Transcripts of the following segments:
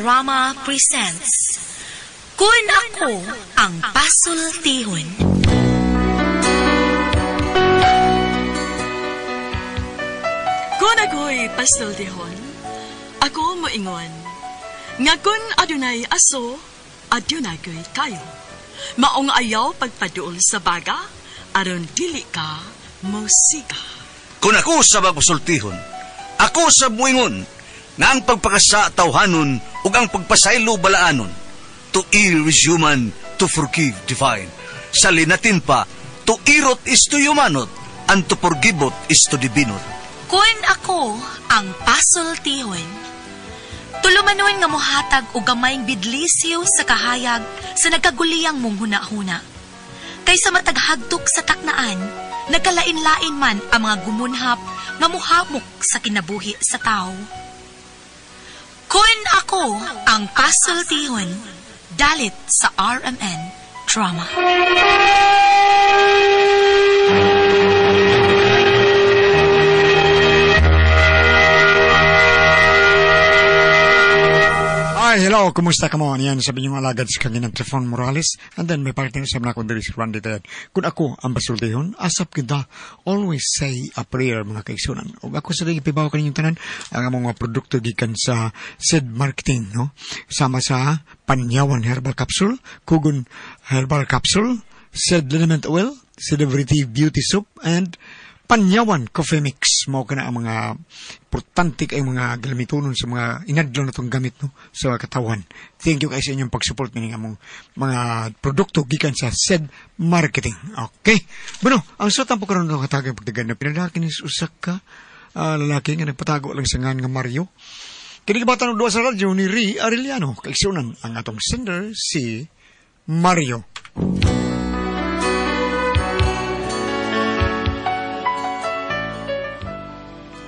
Drama presents Kun Ako Ang Pasultihon. Kun ako'y pasultihon, ako moingon, nga kun adunay aso, adunay ko'y kayo. Maong ayaw pagpaduol sa baga, aron dili ka mosiga. Kung ako sa magpasultihon, ako sa muingon, nga ang pagpakasa tawhanon ug ang pagpasaylo balaanon. To err is human, to forgive divine. Sa linatin pa, to irot is to humanot, and to forgivot is to divinot. Kun ako ang pasultihon, tulumanon nga mohatag og gamayng bidlisyo sa kahayag sa nagkaguliyang mong huna-huna. Kaysa mataghagtok sa taknaan, nagkalain-lain man ang mga gumunhap nga muhamok sa kinabuhi sa tao. Kun ako ang pasultihon, dalit sa RMN Drama. Hi, hello, kumusta ka mo? Yan, sabi niyo alagad sa kanya ng Trifon Morales. And then, may partner sa mga kundiri si Randy Ted. Kung ako ang basultihon, asap kita, always say a prayer, mga kaigsunan. O ako sa ipibaw kaninyong tanan, ang among mga produkto gikan sa Seed Marketing, no? Sama sa Panyawan Herbal Capsule, Kugon Herbal Capsule, Seed Liniment Oil, Celebrity Beauty Soap, and Panyawan Coffee Mix. Mao kana ang mga importante kay mga galamitonon sa mga inadlaw na itong gamit, no, sa katawan. Thank you kay sa inyong pag-support nining among mga produkto gikan sa Seed Marketing. Okay. Bueno, ang suot ang pagkaroon ng katagang pagdagan na pinadaki ni usa ka lalaki nga nagpatago lang sa ngan nga Mario. Kini gibatan og duha sa radyo ni Ri Arellano. Kaigsunan ang atong sender si Mario.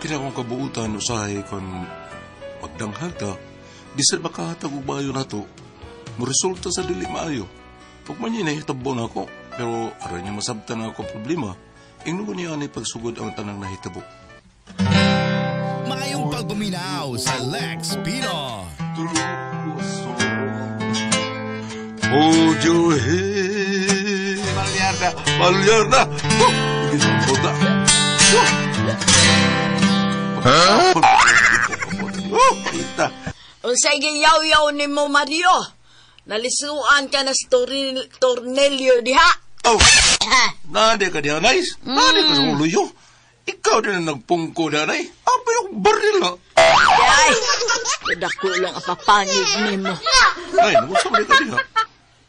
Kaya akong kabuutan usahay kon magdanghag ta, di sa makahatag og maayo nato, mo resulta sa dili maayo. Ug man yun nahitabo na ako, pero aron niya masabtan na ako problema, ingno ko niya ani pagsugod ang tanang nahitabo. Maayong pagpaminaw sa Lex Pino. Hold your head. Malyarda, malyarda. Oh, hindi sa Huh? Oh, kita. Unsay giyaw-yaw nimo, Mario? Nalisuan ka na sa tornilyo diha. Oh, nade ka diha, nice. Nade ka sa ulo. Ikaw din ang nagpungko diha, nay. Apa yung baril, ha? Ay, dako lang ang papangig nimo. Nay, nagusa mo ka diha.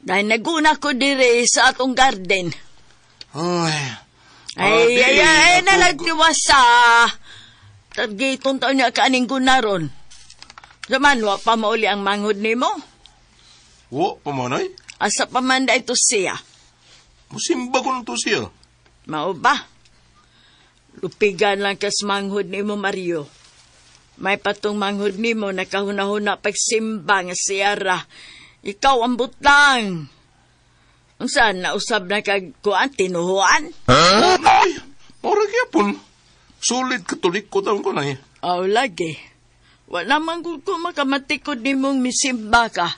Dahil naguna ko dire sa atong garden. Ay, ay, ay, ay, nalagtiwasa. Targetong taon niya kaaning gunaron. Zaman, wa pa mauli ang manghod nimo? Wa pa man, ay. Asa pa man da ito siya? Musimba ko nito siya. Mao ba? Lupigan lang kas manghod nimo, Mario. May patong manghod nimo nakahuna-huna pagsimba nga siyara. Ikaw ang butang. Unsa nausab na kag kuan tinuhuan? Huh? Ay, ora gyapon. Sulit katoliko taon ko na eh. Aw, lagi. Wala man ko makamatikod ni mong misimba ka.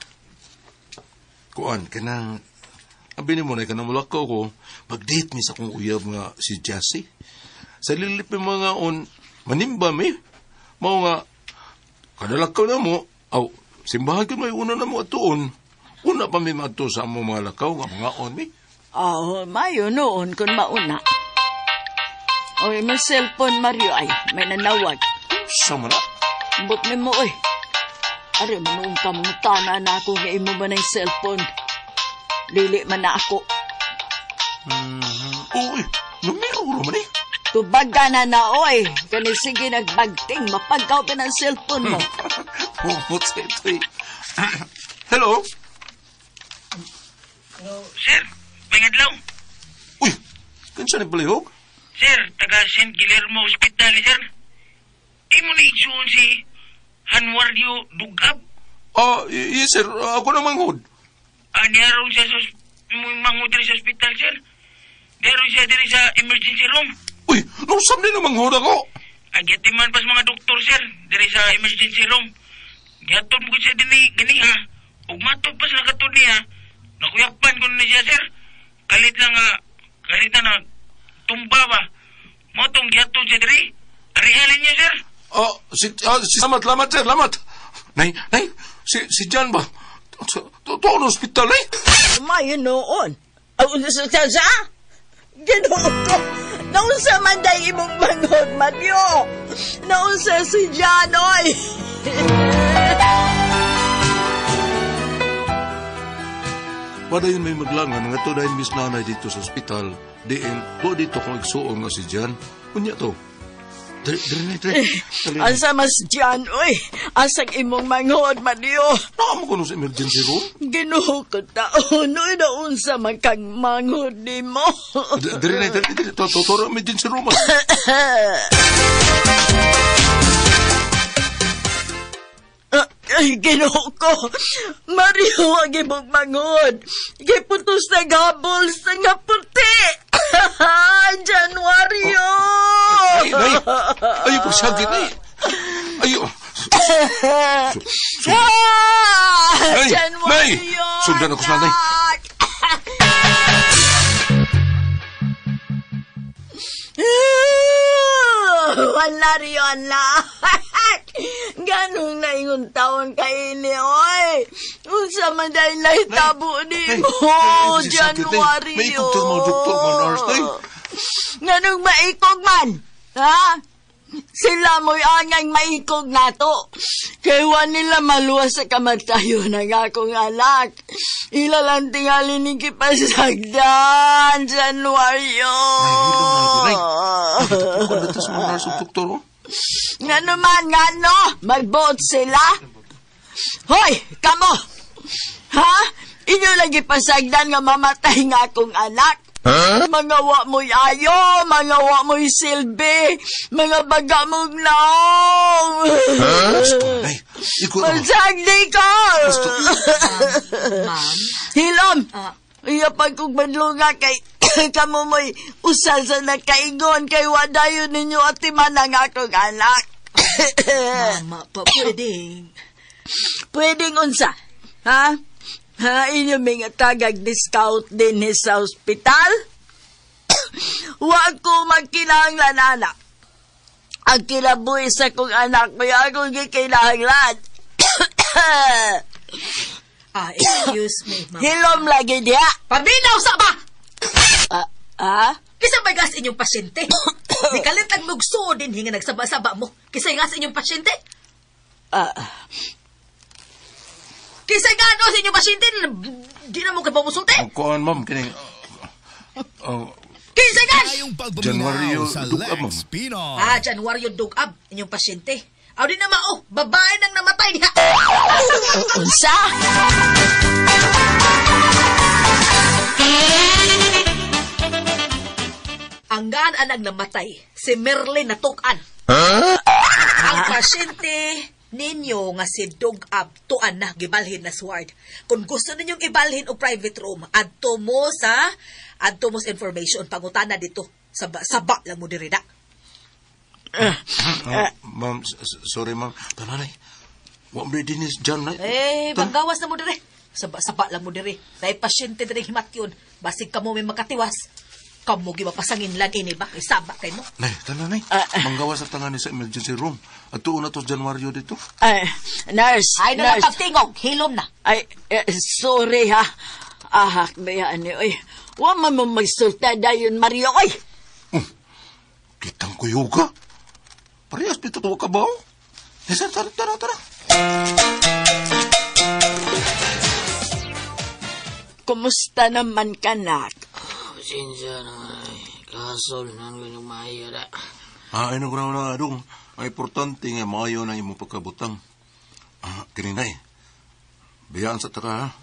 Kuan, kanang... Abi ni mo na, kanang mulakaw ko, mag-date mi sa akong uyab nga si Jassy. Sa lilip yung mga on, manimba mi. Mao nga, kadalakaw na mo, aw, simbahan ko may una na mo atuon. Una pa mi maadto sa among mga lakaw nga mga on mi. Aw, mayo noon kung mauna. Oy, may cellphone, Mario. Ay, may nanawag. Sama na. But ni mo, oy. Ari, manuong kamutana na ako nga imo ba ng cellphone. Lili man na ako. Uy, numero naman eh. Tubaga na na, oy. Kani sige nagbagting, mapagkaw pa ng cellphone mo. Bumot sa ito eh. Hello? Sir, may adlaw. Uy, kansa ni palihog? Sir, taga St. Guillermo Hospital, sir. Imo na igsuon si Hanwario Dugab. Yes, sir. Ako na manghod. Niarong siya sa manghod sa hospital, sir. Niarong siya diri sa emergency room. Uy, nausap din na manghod ako. Agyati man pas mga doktor, sir. Diri sa emergency room. Gihatod mo siya dinhi ganiha. Ug matod pa sa nakatod niya. Nakuyapan ko na siya, sir. Kalit lang nga, kalit na tumba ba. Mao tong gihatod siya diri. Arihalin niya, sir. Oh, si lamat, sir, lamat. Nay, si Jan ba? Tuon na ospital, eh. Mayo noon. Sa? Ginoo ko. Naunsa man day imong manghod, Mario. Naunsa si Jan, oy. Padayon may maglangan nga to dahil Miss Nanay dito sa ospital. Diin, to dito kong igsuon nga si Jan. Unya to. Dre. Asa mas Jan, oy. Asang imong manghod, Mario. Naamo ko sa emergency room. Ginoo ko taon, oy, naunsa man kang manghod nimo. Dre. To emergency room. Ay, Ginoo ko. Mario, ang imong manghod. Giputos na gabol sa nga puti. Januario! Ay, nay. Ayaw pagsagit, nay. Ayaw. Ay, Januario! nay. Sundan ako sa nanay. Wala, Rio, ala. Ganong naingon taon kay ini, oy. Unsa man dahil nahitabo ni mo, Januario. May ikog sa mga doktor, mga nurse, nay. Nganong maikog man? Ha? Sila mo'y angay maikog nato. Kay wa nila maluwas sa kamatayon ng akong anak. Ila lang tingali ni kipasagdan, Januario. Nay, hilom na, sa mga nurse ug doktor, oh. Ngano man, ngano? Magbuot sila? Hoy, kamo! Ha? Inyo lagi pasagdan nga mamatay nga akong anak. Huh? Mga wa mo'y ayo, mga wa mo'y silbi, mga baga mong naong. Huh? Nay, ikaw na. Masagdi ko! Ma'am? Hilom! Iya pag kong madlunga kay kamo mo'y usal sa nakaingon kay wadayon ninyo at timan ang akong anak. Mama, pa, pwedeng. Pwedeng unsa? Ha? Ha, inyo mga tagag discount din sa ospital? Wa ko magkinahanglan, anak. Ang kinabuhi sa kong anak ko, akong gikinahanglan. Excuse me, ma'am. Hilom lagi diha. Paminaw sa ba? Kisa may gas inyong pasyente. Di kalit ang mugsuo din hinga nagsaba-saba mo. Kisa nga sa inyong pasyente? Kisa nga ano sa inyong pasyente? Di na mo kayo pamusulti? Kuan, ma'am, kining... Kisa nga! Januario Dugab, ma'am. Januario Dugab, inyong pasyente. Aw di na mao, babae nang namatay diha. Unsa? Ang gaan anag namatay, si Merlin natukan. Huh? Ang pasyente ninyo nga si Dugab tuan na gibalhin na sward. Kung gusto ninyong ibalhin og private room, adto mo sa information pangutana dito. Saba, saba lang mo diri na. Ma'am, sorry ma'am. Tananay, wa mo din is John na. Eh, manggawas na mo diri. Saba-saba lang mo diri. Dahil pasyente diri himat yun. Basig kamo may makatiwas. Kamo gimapasangin lang ini ba? Kay saba kay mo. Nay, tananay. Manggawas sa tangan sa emergency room. At tuon na to sa Januaryo dito. Nurse, ay, nurse. Ay, pagtingog. Hilom na. Ay, sorry ha. Ahak ba yan eh. Oy, wa man mo magsulta dayon, Mario. Oy! Kitang kuyuga. Parehas pito ka ba? Tara, tara, tara. Kumusta naman ka, nak? Pasensya na. Kasol na ang ganyang maayo na. Ay, naku na, adong. Ang importante nga maayo na imong pagkabutang. Kininay, biyaan sa taka, ha?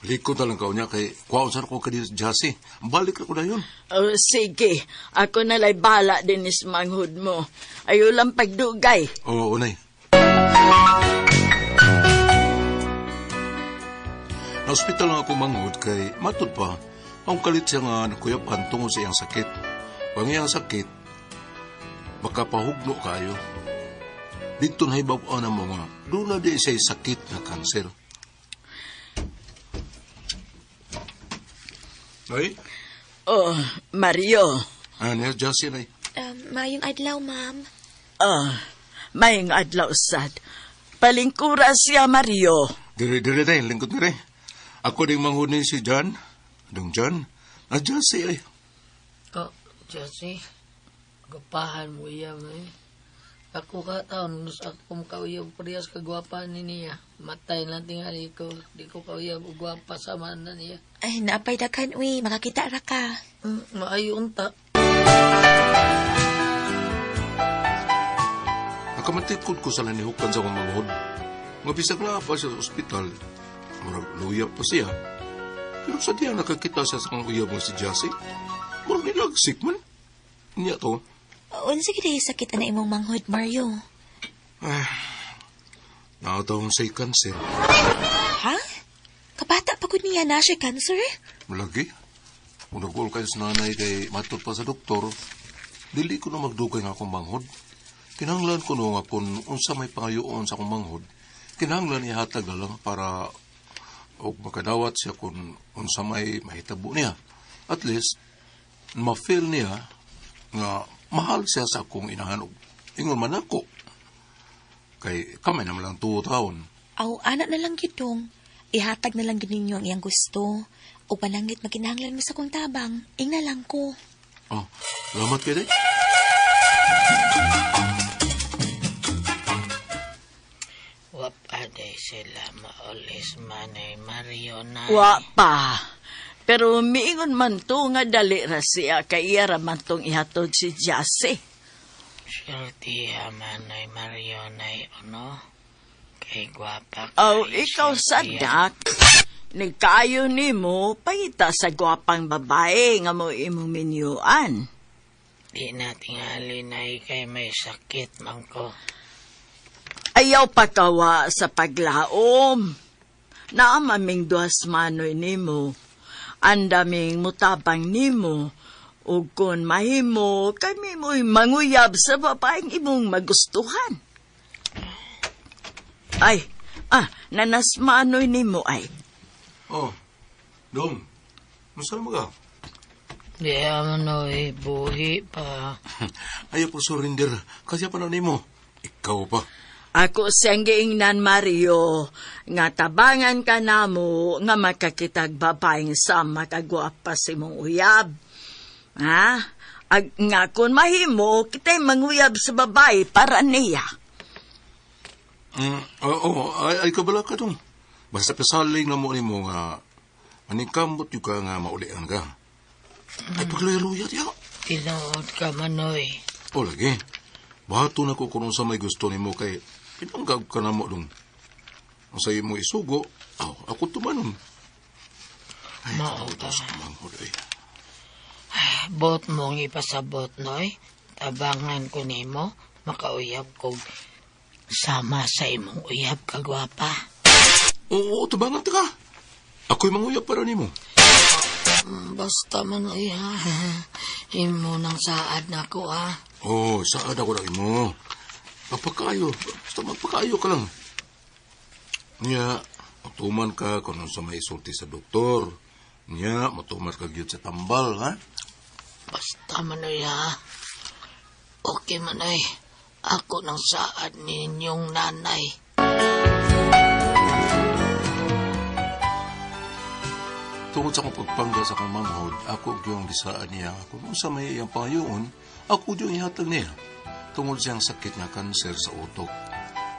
Likod na lang ka niya kay kuwaon sa ko kadi Jassy. Balik ako na yun. Oh, sige. Ako na lay bala din is manghud mo. Ayaw lang pagdugay. Oo, unay. Na ospital lang ako manghud kay matud pa. Ang kalit siya nga nakuyapan tungod sa iyang sakit. Pag iyang sakit, baka pahugno kayo. Dito na hibaw na mo nga. Doon na di siya'y sakit na kanser. Ay? Oh, Mario. Ano, Jessie na. Mayong adlaw, ma'am. Oh, mayong adlaw, sad. Palingkura siya, Mario. Dire-dire tayo, lingkod na rin. Ako ding manghunin si John. Dong John. Ah, Jessie ay. Oh, Jessie. Gapahan mo iya mo eh. Ako ka taon, nus ako makauyab parehas kagwapa ni niya. Matay lang tingali ko. Di ko kauyab og gwapa sama na niya. Ay, naapay daghan, uy. Makakita ra ka. Maayo unta. Nakamatikod ko sa lanihukan sa akong manghod. Nga bisag na pa siya sa ospital, murag luya pa siya. Pero sa diya nakakita siya sa kang uyab mo si Jessie, murag nilagsik man. Niya to. Unsa gid sakit ana imong manghod, Mario? Naatawang siya'y kanser. Ha? Kabata pa gud niya na siya cancer? Malagi. Kung nag-uol kayo sa nanay kay matod pa sa doktor, dili ko na magdugay nga akong manghod. Kinahanglan ko no nga kung unsa may pangayoon sa akong manghod, kinahanglan ihatag na lang para og makadawat siya kung unsa may mahitabo niya. At least, ma-feel niya nga mahal siya sa akong inahan og ingon man ako. Kay kamay naman lang 2 taon. Aw, anak na lang gitong. Ihatag na lang gid ninyo ang iyang gusto. O panangit makinahanglan mo sa kong tabang. Ingna lang ko. Oh, salamat kay day. Wapa day sila maulis manay Mario na. Wa pa. Pero miingon man to nga dali ra siya kay iya ra man tong ihatod si Jessie. Sultiha manay Mario nay ano? Kay gwapa. Aw, ikaw sa dak. Nagkaayo nimo pangita sa gwapang babae nga mo imong minyuan. Di na tingali nay kay may sakit man ko. Ayaw pakawa sa paglaom. Naamaming duas manoy nimo. Andaming mutabang nimo. Ug kun mahimo, kami mo'y manguyab sa babaeng imong magustuhan. Ay, nanasmanoy nimo ay. Oh, Dong, masama ka? Di manoy, buhi pa. Ayaw po surrender, kasi pa na nimo. Ikaw pa. Ako siyang giingnan, Mario, nga tabangan ka namo nga makakitag babaeng sa makagwapa sa imong uyab. Ha? Ag, nga kung mahimo, kita'y manguyab sa babae para niya. Oo, ay kabala ka dong. Basta pasaling na mo ni mo nga maningkamot yung ka nga maulian ka. Ay pagluya-luya diya. Tinuod ka, Manoy. O lagi, bato na ko kung sa may gusto ni mo kay pinanggag ka na mo dong. Ang sa'yo mo isugo, aw, ako tumanon. Ay, Mao ka. Manghod, ay. Bot mong ipasabot, Noy. Tabangan ko nimo, makauyab ko sama sa imong uyab kagwapa. Oo, tabangan ta ka. Ako'y manguyab para nimo. Basta man, ay, ha. Imo nang saad na ko, ha. Oo, saad ako na imo. Magpakayo. Basta magpakayo ka lang. Nya, matuman ka kung sa may isulti sa doktor. Nya, matuman ka gyud sa tambal, ha? Basta man, ay, ha. Okay man, ay. Ako nang saad ninyong nanay. Tungod sa akong pagpangga sa akong manghod, ako gyud ang gisaan niya. Kung unsa may iyang pangayoon, ako gyud ang ihatag niya. Tungod siyang sakit nga kanser sa utok.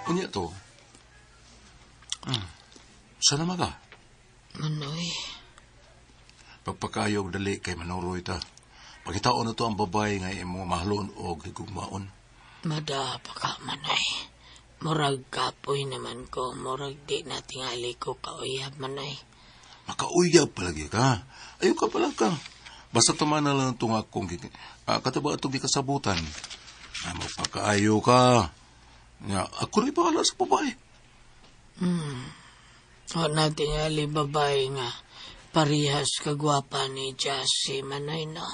Unya to. Sana maga? Manoy. Pagpakayog dali kay manuroy ta. Pagkitaon na to ang babae nga imo mahalon og higugmaon. Mada pa ka, Manoy. Murag kapoy naman ko. Murag di na tingali ko kauyab, Manoy. Makauyab palagi ka. Ayaw ka pala ka. Basta tama na lang itong akong kataba itong gikasabutan. Na magpakaayo ka. Nga, ako rin bahala sa babae. O na tingali babae nga. Parehas kagwapa ni Jassy, Manoy, no?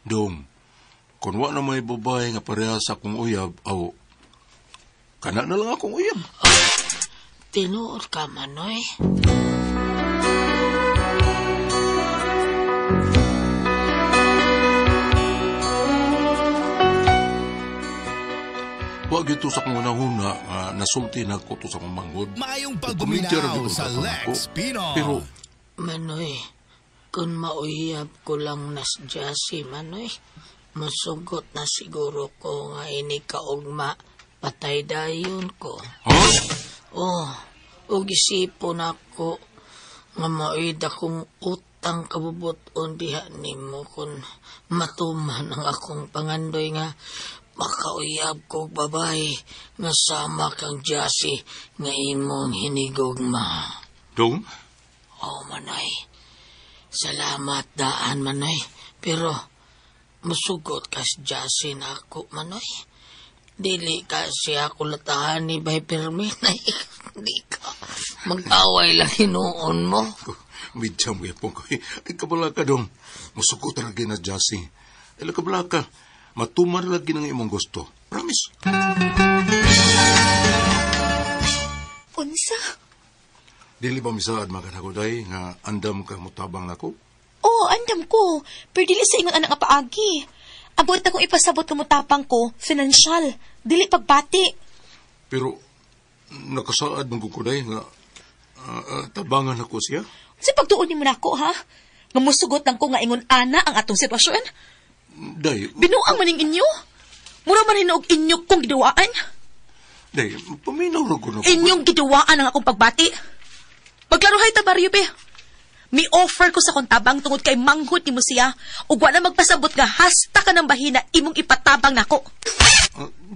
Dong, kung wa na may babae nga parehas akong uyab, aw, kana na lang akong uyab. Oh, Tinuod ka, Manoy. Wa gyud to sa akong hunahuna nga nasulti na ko to sa akong manghod. Maayong Komedya ra pagbuminaw gyud sa ang Lex ako. Pinoy. Pero Manoy, kung mauyab ko lang nas Jassy, Manoy, masugot na siguro ko nga ini kaugma, patay dayon ko. Ha? Oh, ug isipon ako nga maoy dakong utang kabubuton diha nimo kun matuman ang akong pangandoy nga makauyab kog babae nga sama kang Jassy nga imong hinigugma. Dong? Oh, Manoy. Salamat daan, Manoy. Pero musugot kas Jassy na ako, Manoy. Dili ka siya kulatahan ni Bay Pirmin. Ay, di ka. Mag-away lang hinuon mo. Medyo mo yapon ko. Ay, kabala ka dong. Musugot lagi na Jassy. Ay, kabala ka. Matuman lagi ng imong gusto. Promise. Unsa? Dili ba misaad maganagoday nga andam ka mutabang nako? Oo, andam ko. Pero dili sa ingon anak nga paagi. Abot akong ipasabot nga mutapang ko, financial, dili pagbati. Pero nakasaad mong kukuday nga tabangan ako siya. Sa pagtuon nimo nako ha? Nga musugot lang ko nga ingon ana ang atong sitwasyon. Day, Binuang man ning inyo. Mura man hinuog inyo kong giduwaan. day, paminaw ra ko na. Inyong giduwaan ang akong pagbati. Magklarohay ta, Mario, be. Mi offer ko sa kontabang tungod kay manghod nimo siya ug wa na magpasabot nga hasta ka ng bahina imong ipatabang nako.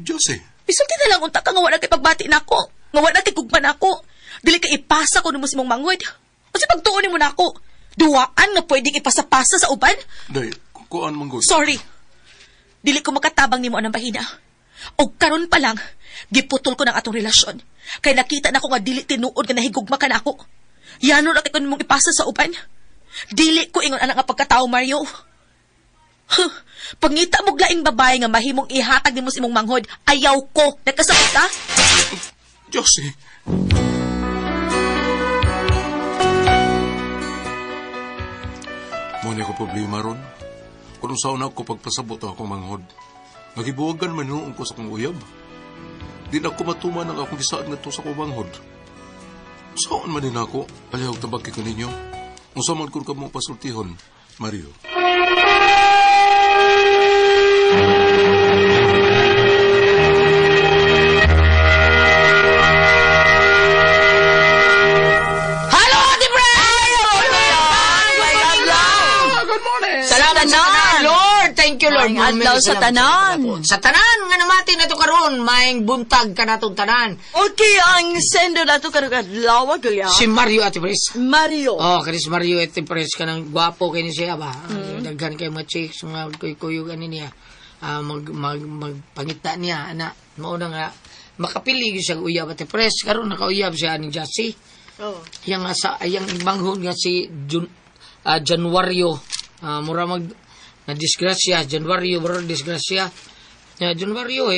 Jose. Bisulti na lang unta ka nga wala kay pagbati nako. Nga wala kay gugma nako. Dili kay ipasa ko nimo sa imong manghod. Unsa pagtuon nimo nako? Duwaan nga pwedeng ipasapasa sa uban? Day, kuan man gud. Sorry. Dili ko makatabang nimo anang bahina. Og karon pa lang, giputol ko ng atong relasyon. Kay nakita nako nga dili tinuod nga nahigugma ka nako. Yano ra kay kun mong ipasa sa uban. Dili ko ingon anak nga pagkatao, Mario. Huh, pangita mo laing babae nga mahimong ihatag nimo sa imong manghod, ayaw ko. Nagkasabot ka? Josie. Mo ni ko problema ron. Kung saan ako pagpasabot ang akong manghod. Nagibuwagan man noon ko sa akong uyab. Di na ako matuman ang akong gisaad nga to sa akong manghod. Saan man din ako, palihog tabaki ko ninyo. Unsa man kun kamo pasultihon, Mario. Hello, Ate Good morning! Salamat sa tanan, Lord. Thank you, Lord. Maayong adlaw sa tanan. Sa tanan nga namati na to karon, maayong buntag ka natong tanan. Okay, ang sender nato karong adlaw gulya. Si Mario Ate Pres. Mario. Oh, kanis Mario Ate Pres kanang gwapo kay ni siya ba. Daghan kay mga chicks, mga kuy-kuyog ani niya. Magpangita niya ana. Mao na nga makapili gyud siya og uyab Ate Pres. Karon nakauyab siya aning Jassy. Oh. Yang sa ayang manghod nga si Januario, mura mag na disgrasya Januario, mura disgrasya. Ya, Januario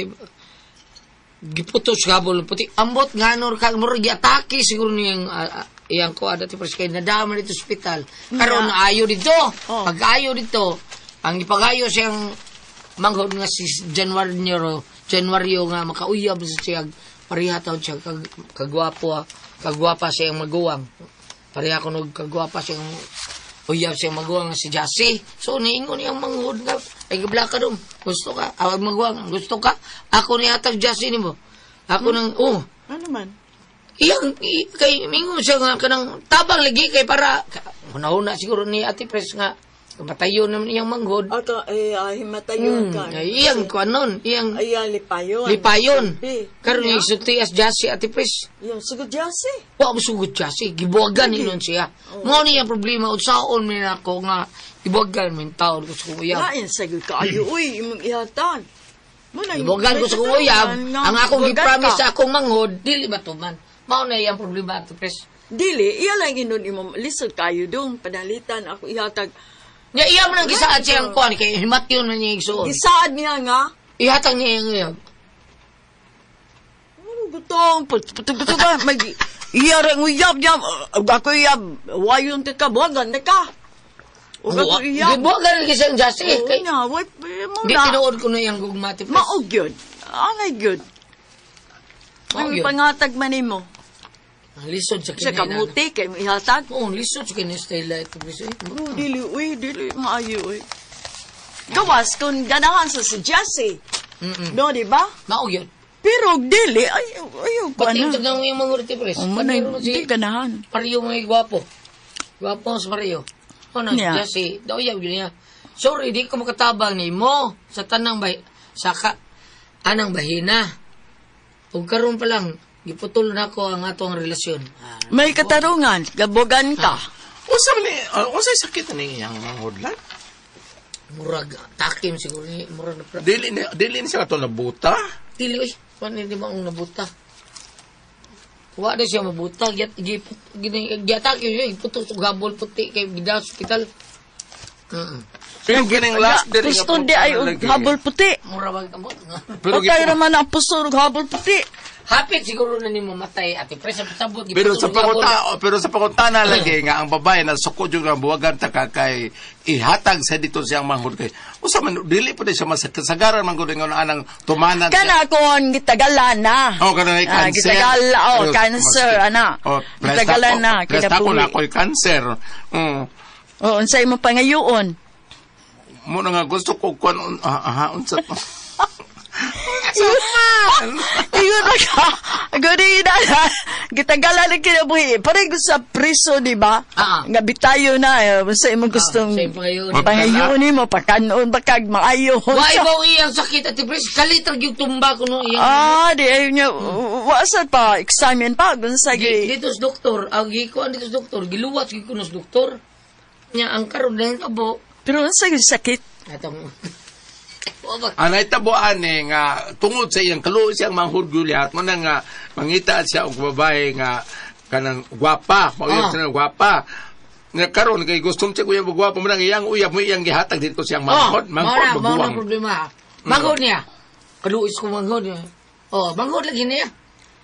giputos gabol puti ambot nganor ka mura giatake siguro niyang iyang ko ada ti kay nadama dito ospital karon ayo dito. Oh. Pag ayo dito ang ipagayo siyang manghod nga si Januario Januario nga makauyab sa siya pareha taon siya kagwapo kagwapa siyang maguwang pareha kuno kagwapa siyang uyab siyang maguwang nga si Jassy. So niingon niyang manghod nga ay gabla ka dong gusto ka awag maguwang gusto ka ako ni atag Jassy nimo ako nang oh Ano man? iyang kay mingon siya nga kanang tabang lagi kay para hunahuna siguro ni Ate Pres nga matayo naman iyang manghod. Ato ay matayon ka. Ay, iyang kuanon, iyang Ay lipayon. lipayon. Eh, Karon yeah. yung isulti as Jassy Ate Pres. Yung sugod Jassy. Wa mo sugod Jassy, gibuwagan ni nun siya. Mao ni ang problema unsaon man ako nga gibuwagan min taon ko sa kong uyab. Lain sagod kaayo uy imong ihatan. Mo na Gibuwagan ko sa kong uyab, ang akong gi-promise sa akong manghod dili matuman. Mao na iyang problema Ate Pres. Dili, iya lang inon imo lisod kayo dong panalitan ako ihatag. Nya iya man ang gisaad siyang kuan kay himatyon man niya igsuon. Gisaad niya nga. Ihatag niya ang uyab. Ano Putong, putong, putong ka. Mag, iya ra uyab niya. Ako iyab, wayon ka ka, buwagan na ka. Ug ako iyab. Gibuwagan lagi siyang Jesse. Oo Kay, niya, way, mo di na. tinuod ko na iyang gugma, Ate Pres. Maog yun. Angay yun. Maog Ang yun. pangatag man nimo. Ang lisod sa Sa kini. kamuti kay mo ihatag. Oo, ang lisod sa kini Stella ito, Pres. eh. Oh, dili, uy, dili, maayo, uy. Gawas kung ganahan sa si Jesse. No, di ba? Maog yun. Pero dili, ay, ayaw ko Pati na. yung tagang yung mga Ate Pres. Oh, manay, Pareho si- di ganahan. Pareho mga gwapo. Gwapo sa pareho. O na, Yeah. Jesse, daw yaw yun niya. Sorry, di ko makatabang ni mo sa tanang bay, sa ka, anang bahina. Ug karon pa lang, giputol na ako ang atong relasyon. Ah, May katarungan, gabogan ka. Unsa man ni unsay sakit ni iyang manghod lang? Murag, takim siguro ni, murag na Dili ni siya kato nabuta. Dili, uy, paano di ba ang nabuta? Wa na siya mabuta, gyat gyat yun, iputok sa gabol puti kay gida sa ospital. Pero kining last diri nga Gusto di ay og lagi. habol puti. Mura bag kamot. Pero Patay raman ang puso og habol puti. Hapit siguro na nimo matay ate pre sa pasabot Pero sa giputok og gabol. panguta, pero sa pangutana lagi nga ang babae na suko jud nga buwagan ta ka kay ihatag sa dito siyang manghod kay. Usa man dili pa siya masakit sagaran man gud nga anang tumanan siya. Kana kon gitagalan na. Oh, kana na Ah, cancer. gitagala, oh, Pero, cancer, maski- ana. Oh, Gitagalan na, presta ko kinabuhi. na ako'y cancer. Oh, unsay mo pangayoon? Mo na nga gusto ko kuan aha unsa to. Ingon na ka. Gani na. Gitagalan na kinabuhi. Parang sa priso, di ba? Ah. Nga bitayo na. Eh, Unsa imong gustong Ah, sa imong pangayoon. pangayoon nimo pakanon bakag maayo. Wa ibaw iyang sakit ate pre kalit ra gyud tumba kuno iyang. Ah, di ayo niya. Wa sa pa examine pa gun sa gi. Dito sa doktor, ang gikuan dito sa doktor, giluwas gyud kuno sa doktor. Nya ang karon dahil kabo Pero unsa gyud sakit? atong Wa ba? Anay tabuan eh nga tungod sa iyang kaluoy siyang manghod Goliath mo na nga mangita siya og babae nga kanang gwapa, mao Ah. siya gwapa. Nga karon kay gustom siya kuya gwapa mo nang iyang uyab mo iyang gihatag dito siyang manghod, manghod mao na maguwang. problema. Manghod niya. Kaluis ko manghod niya. Oh, manghod lagi niya.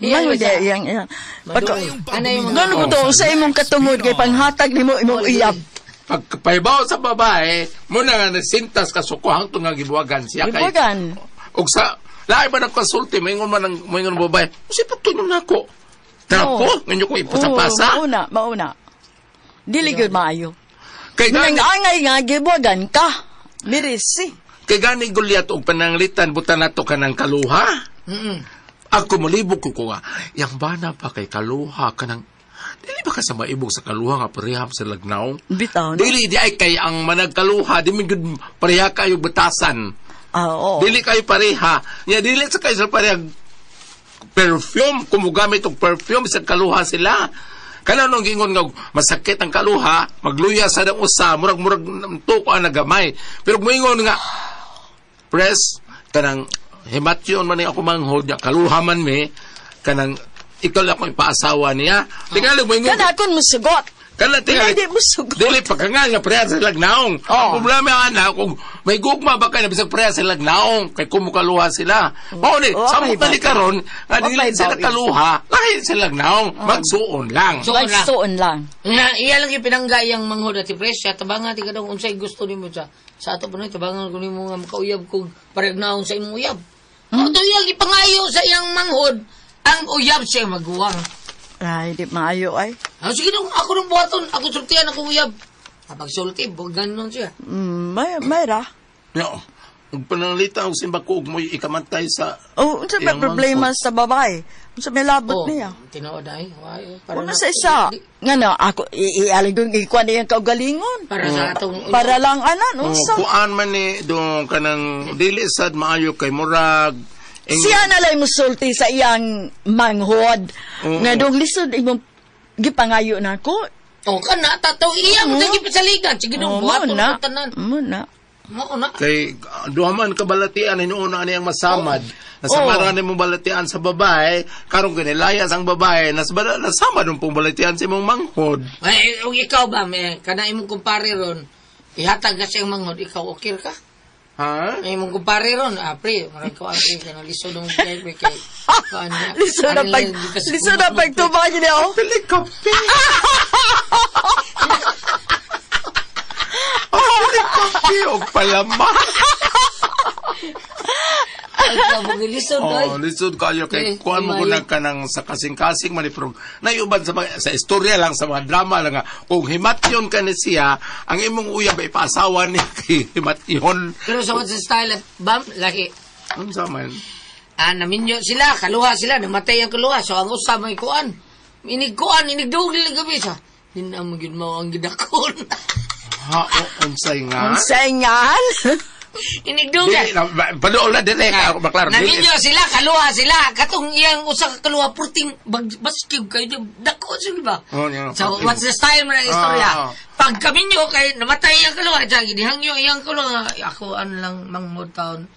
Iyang iyang iyang. Pagka Ano yung mga Ngano ko to sa imong katungod kay panghatag nimo imong uyab. Pagpahibaw sa babae, mo na nga nasintas ka suko hangtod nga gibuwagan siya kay Gibuwagan. Og sa lahi ba ng konsulti, maingon man ang maingon ang babae, "Usi patunon nako." Trapo, nganyo ko ipasapasa. Oo, mauna, mauna. Dili gyud maayo. Kay Nang gani, angay nga gibuwagan ka. Mirisi. kay gani Goliath og pananglitan butan nato kanang kaluha. Ako malibog ko ko nga, yang bana pa kay kaluha kanang dili ba ka sa maibog sa kaluha nga pareham sa lagnaw? Bitaw no. Dili di ay kay ang managkaluha di man gyud pareha kayo batasan. Ah, oo. Dili kayo pareha. Nya dili sa kayo sa pareha perfume kung mogamit og perfume sa kaluha sila. Kana nung gingon nga masakit ang kaluha, magluya sa dang usa, murag-murag tuko ang nagamay. Pero moingon nga press kanang himatyon man ni ako manghod niya, kaluha man mi kanang ikaw lang akong ipaasawa niya. Tingali moingon. Kana akon musugot. Kana tingali. Hindi mo sugot. Dili pa ka nga nga pareha sa lagnaong. Oh. Ang problema ana kung may gugma ba kay na bisag pareha sa lagnaong kay kumukaluha sila. Mao ni Oh, samot okay na ni ba? karon nga dili Okay sila ba, eh? kaluha, lahi sa lagnaong, magsuon lang. Suon lang. Magsuon lang. Nga, iya lang yung pinangga iyang manghod at si Presya, tabangan ti kadong unsay gusto nimo sa ato pa tabangan ko nimo nga makauyab kog paregnaon sa imong uyab. Hmm? Ato iyang ipangayo sa iyang manghod, ang uyab siya maguwang. Ay, di maayo ay. Ah, sige dong, ako nung buhaton, ako sultian ako uyab. Kapag sulti, bugan nun siya. May ra. Yo. Ug pananglita og simba ko og mo'y ikamantay sa Oh, unsa may iyang problema manghod. sa babae? Unsa may labot niya? Tinuod ay. Why, para Una sa isa. Nga na, ako, ialig kong ikuan niyang kaugalingon. Para sa atong... Para lang anan, Oh, unsa? kuan man ni dong kanang dili sad maayo kay murag Siya na lang musulti sa iyang manghod. Nga dong lisod imong gipangayo na ako. Oh, kana tataw iya mo oh. gisaligan. Sige dong, Oh, buhaton na. ang tanan. Mo na. Mao na. Kay duha man ka balatian hinuon ani ang masamad. Nasamaran oh. mo balatian sa babae, karon kinilayas ang babae, nasamad mo pong balatian sa imong manghod. Ay, ug ikaw ba, may, kana imong kumpare ron, ihatag ka sa iyang manghod, ikaw okay ka? Ha? May mong kumpare ron, ah, pre, marag ko ang pre, kanang lisod ng biyahe, pre, kay, kuan niya. Lisod na Ano pag, lang, kasi lisod na pagtubang niya, oh. Pili kape. Pili kape o palama. Ay, kabog, lisod, ay. Oh, lisod kayo kay Eh, kuan mo kumayo. na ka ng sa kasing-kasing man pero naiuban sa mga, sa istorya lang sa mga drama lang nga kung himatyon ka ni siya ang imong uyab ay ipaasawa ni kay himatyon. Pero sa what's the style at bam, laki. Unsa man? Ah, naminyo sila, kaluha sila, namatay ang kaluha. So, ang usa may kuan. Inig kuan, inig duog nila gabi sa. Di na mo gyud mao ang gidakon. Ha, o, unsay nga? Sengal. Inig duog. Dili na paduol na dire ka maklaro. Dili. Naminyo sila, kaluha sila. Katong iyang usa ka kaluha purting bag baskig kayo dako sila ba? Oh, yeah. So, what's the style mo na istorya? Ah. Pag kaminyo kay namatay ang kaluha, diyan gidihangyo iyang kaluha. Ako ano lang mangmod taon.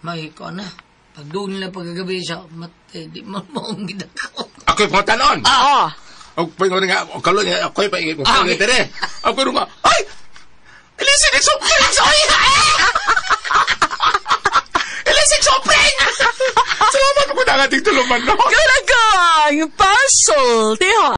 May kuan na. Pagduog nila pagkagabi siya, matay, di man mo ang gidako. Ako'y pangutanon. Ah. Og pingon nga og kalon nga ako'y pa Ah, okay. dire. Ako nga ay Ilisig sopring soy. Ilisig sopring. Salamat ko na ating tuluman no. Kalagang pasultihan.